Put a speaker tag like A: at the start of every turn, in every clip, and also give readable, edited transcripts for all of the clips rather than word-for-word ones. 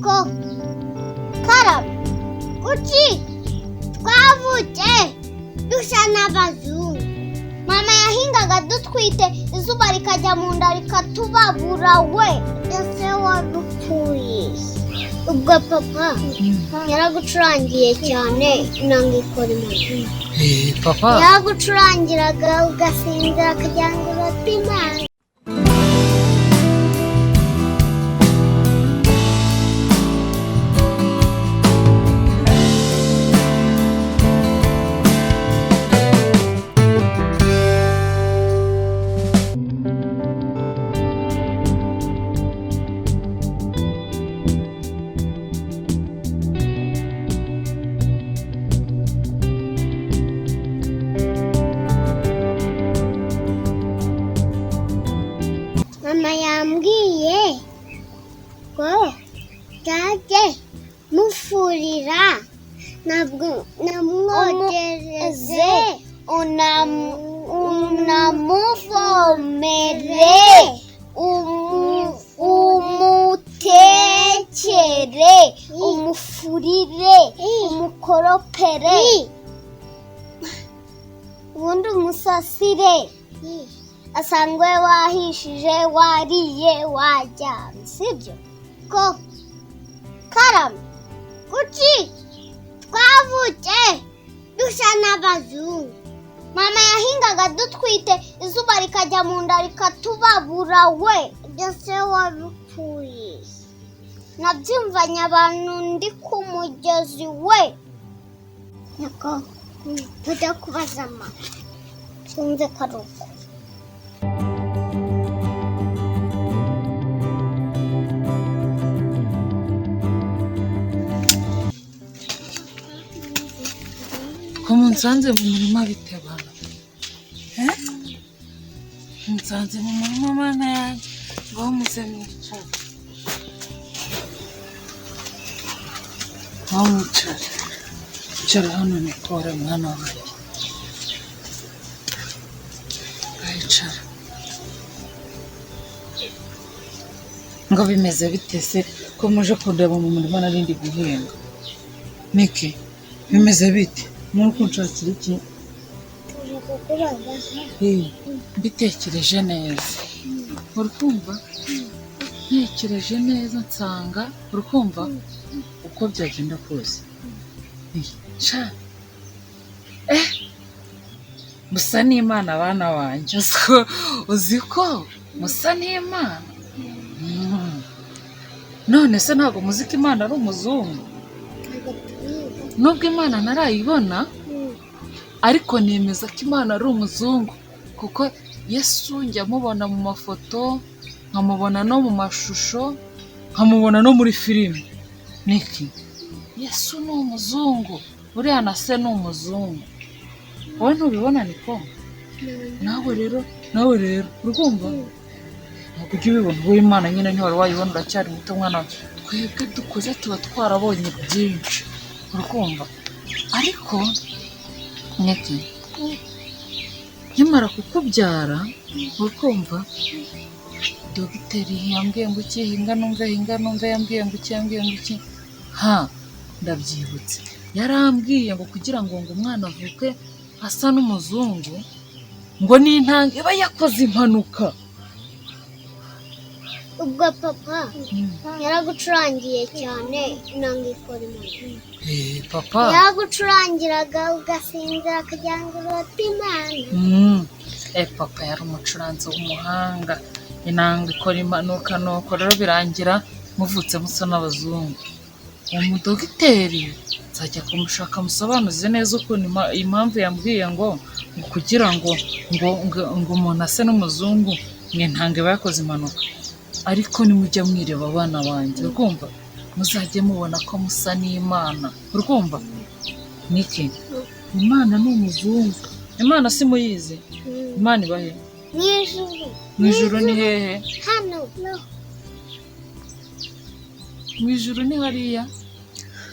A: Ko karame, kuki twavutse dusa n'abazungu? Mama yahingaga dutwite, izuba rikajya mu nda rikatubabura we. Ese warupfuye? Ubwo papa yaragucurangiye cyane inanga ikora impanuka?
B: Eh, papa.
A: Yaragucurangiraga ugasinzira kugira ngo urote Imana. Mama yambwiye ngo nzajye mufurira, ntabwo namwogereze, unamuvomere, umutekere, umufurire, umukoropere, ubundi umusasire, asangwe wahishije, wariye, waryamye, sibyo? Ko karame, kuki twavutse dusa n'abazungu? Mama yahingaga dutwite, izuba rikajya mu nda rikatubabura we. Ese warupfuye? Nabyumvanye abantu ndi ku mugezi we. Nako tujya kubaza mama, twumve ko ari uko.
B: Ko munsanze mu murima, bite bana? Eh? Munsanze mu murima, mana yanjye. Ngaho muze mwicare. Ngaho mwicare. Icara hano nikore, mwana wanjye. Ngaho icara. Ngo bimeze bite se ko muje kundeba mu murima nari ndi guhinga? Niki? Bimeze bite? Muri kunshakira iki?
A: Tuje kukubaza.
B: Eh, mbitekereje neza, uri kumva, ntekereje neza nsanga, uri kumva, uko byagenda kose. Eh, sha, eh, musa n'Imana, abana banjye. Uzi ko musa n'Imana? None se ntabwo muzi ko Imana ari umuzungu?
A: Ntabwo tubizi.
B: Nubwo Imana ntarayibona, ariko nemeza ko Imana ari umuzungu, kuko Yesu njya mubona mu mafoto, nkamubona no mu mashusho, nkamubona no muri filime. Niki, Yesu ni umuzungu, uriya na se ni umuzungu. Wowe ntubibona niko? Nawe rero urumva, ntabwo ujya ubibona wowe. Imana nyine ntiwari wayibona, uracyari muto, mwana wawe. Twebwe dukuze tuba twarabonye byinshi, urumva. Ariko niki, nkimara kukubyara, urumva, dogiteri yambwiye ngo iki? Hinga numve, hinga numve. Yambwiye ngo iki? Yambwiye ngo iki? Ha, ndabyibutse. Yarambwiye ngo kugira ngo umwana avuke asa n'umuzungu, ngo n'intanga iba yakoze impanuka.
A: Ubwo papa yaragucurangiye cyane inanga ikora impanuka?
B: Eh, papa.
A: Yaragucurangiraga ugasinzira kugira ngo urote Imana.
B: Eh, papa yari umucuranzi w'umuhanga. Inanga ikora impanuka, nuko rero birangira muvutse musa n'abazungu. Uwo mudogiteri nzajya kumushaka musobanuze neza ukuntu impamvu yambwiye ngo kugira ngo umuntu ase n'umuzungu ngo intanga iba yakoze impanuka. Ariko nimujya mwireba, abana banjye, urumva, muzajye mubona ko musa n'Imana. Urumva niki, Imana ni umuzungu. Imana si muyizi? Imana iba he?
A: Mu ijuru.
B: Mu ijuru ni hehe?
A: Hano.
B: Mu ijuru ni hariya,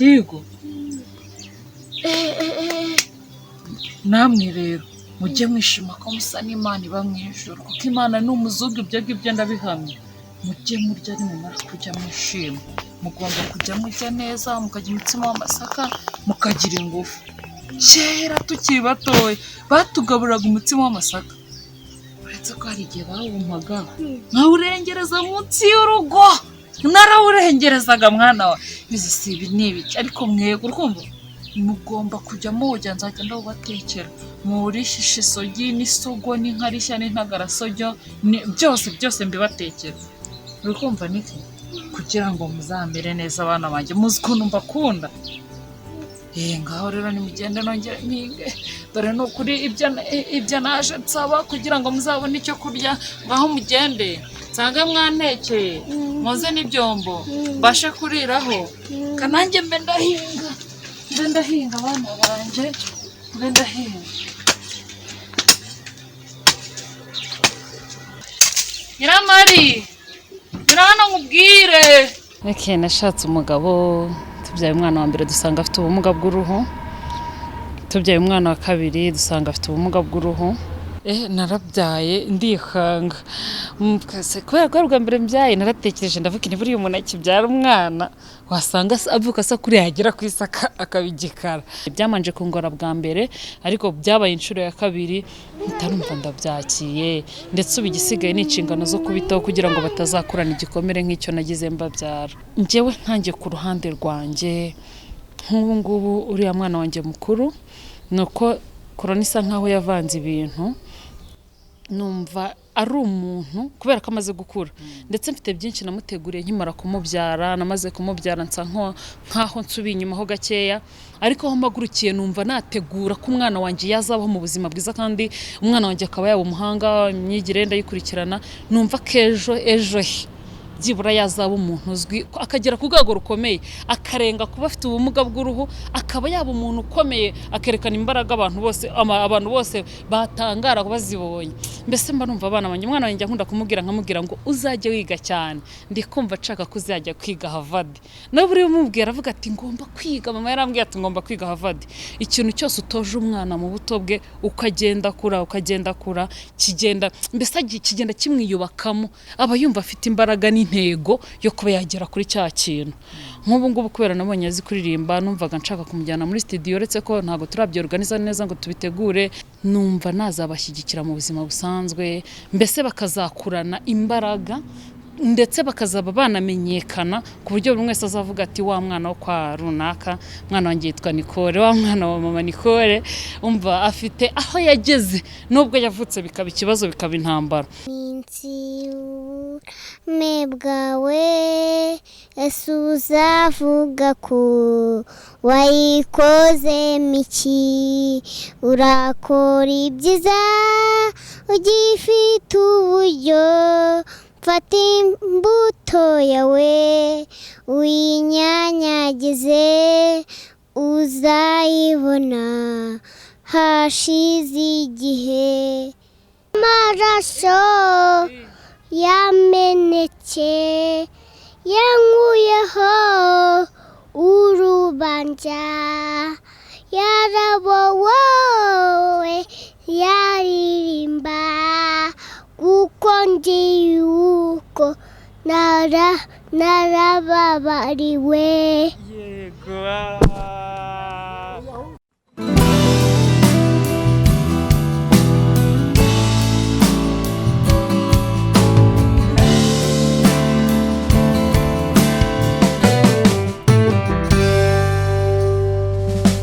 B: yego. Eh, eh, eh. Namwe rero mujye mwishima ko musa n'Imana iba mu ijuru, kuko Imana ni umuzungu. Ibyo ngibyo ndabihamya. Mujye murya, nimumara kurya mwishima. Mugomba kujya murya neza, mukarya umutsima w'amasaka, mukagira ingufu. Kera tukiri batoya batugaburiraga umutsima w'amasaka, uretse ko hari igihe bawumpaga nkawurengereza munsi y'urugo, narawurengerezaga mwana wa bizi si ibi ni ibiki, ariko mwego urumva mugomba kujya muwurya, nzajya ndawubatekera muwurishishe isogi n'isogo n'inkarishya n'intagarasoryo byose byose mbibatekera. Uri kumva niki? Kugira ngo muzamere neza abana banjye, muzi ukuntu mbakunda. Ngaho rero nimugende nongere mpinge, dore ni ukuri ibyo naje nsaba kugira ngo muzabone icyo kurya. Ngaho mugende nsange mwantekeye, muze n'ibyombo mbashe kuriraho, kanange mbe ndahinga, mbe ndahinga abana banjye, mbe ndahinga. Nyiramari, nyura hano nkubwire. Okay, nashatse umugabo tubyaye umwana wa mbere dusanga afite ubumuga bw'uruhu, tubyaye umwana wa kabiri dusanga afite ubumuga bw'uruhu. Narabyaye ndikanga kubera ko ari ubwa mbere mbyaye, naratekereje ndavuga nti buriya umuntu akibyara umwana wasanga avuka asa kuriya, yagera ku isaka akabigikara. Byamanje kungora bwa mbere, ariko byabaye inshuro ya kabiri ntarumva ndabyakiye, ndetse ubu igisigaye ni inshingano zo kubitaho kugira ngo batazakurana igikomere nk'icyo nagize mbabyara. Njyewe nkanjye ku ruhande rwanjye nk'ubu ngubu uriya mwana wanjye mukuru ni uko korona isa nkaho yavanze ibintu, numva ari umuntu kubera ko amaze gukura, ndetse mfite byinshi namuteguriye nkimara kumubyara. Namaze kumubyara nsa nkaho nsubiye inyuma ho gakeya, ariko aho mpagurukiye numva nategura ko umwana wanjye yazabaho mu buzima bwiza, kandi umwana wanjye akaba yaba umuhanga, imyigire ndayikurikirana, numva ko ejo ejo he byibura yazaba umuntu uzwi, akagera ku rwego rukomeye, akarenga kuba afite ubumuga bw'uruhu, akaba yaba umuntu ukomeye, akerekana imbaraga abantu bose, abantu bose batangara bazibonye. Mbese mba numva abana banjye, umwana wanjye nkunda kumubwira nkamubwira ngo uzajye wiga cyane, ndi kumva nshaka ko uzajya kwiga Harvard. Nawe buriya umubwira avuga ati ngomba kwiga, mama yarambwiye ati ngomba kwiga Harvard. Ikintu cyose utoje umwana mu buto bwe, ukagenda akura, ukagenda akura, kigenda mbese kigenda kimwiyubakamo, aba yumva afite imbaraga n'intego yo kuba yagera kuri cya kintu. Nk'ubu ngubu kubera nabonye azi kuririmba, numvaga nshaka kumujyana muri studio, uretse ko ntabwo turabyorganiza neza ngo tubitegure, numva nazabashyigikira mu buzima busanzwe, mbese bakazakurana imbaraga, ndetse bakazaba banamenyekana ku buryo buri wese azavuga ati wa mwana wo kwa runaka, mwana wanjye yitwa Nicole, wa mwana wa mama Nicole, umva afite aho yageze nubwo yavutse bikaba ikibazo, bikaba intambara.
A: Iminsi y'uburame bwawe ese uzavuga ko wayikozemo iki? Urakora ibyiza ugifite uburyo, fata imbuto yawe uyinyanyagize, uzayibona hashize igihe. Amaraso yamenetse yankuyeho urubanza, yarabowowe yaririmba, kuko nzi yuko narababariwe.
B: Yego.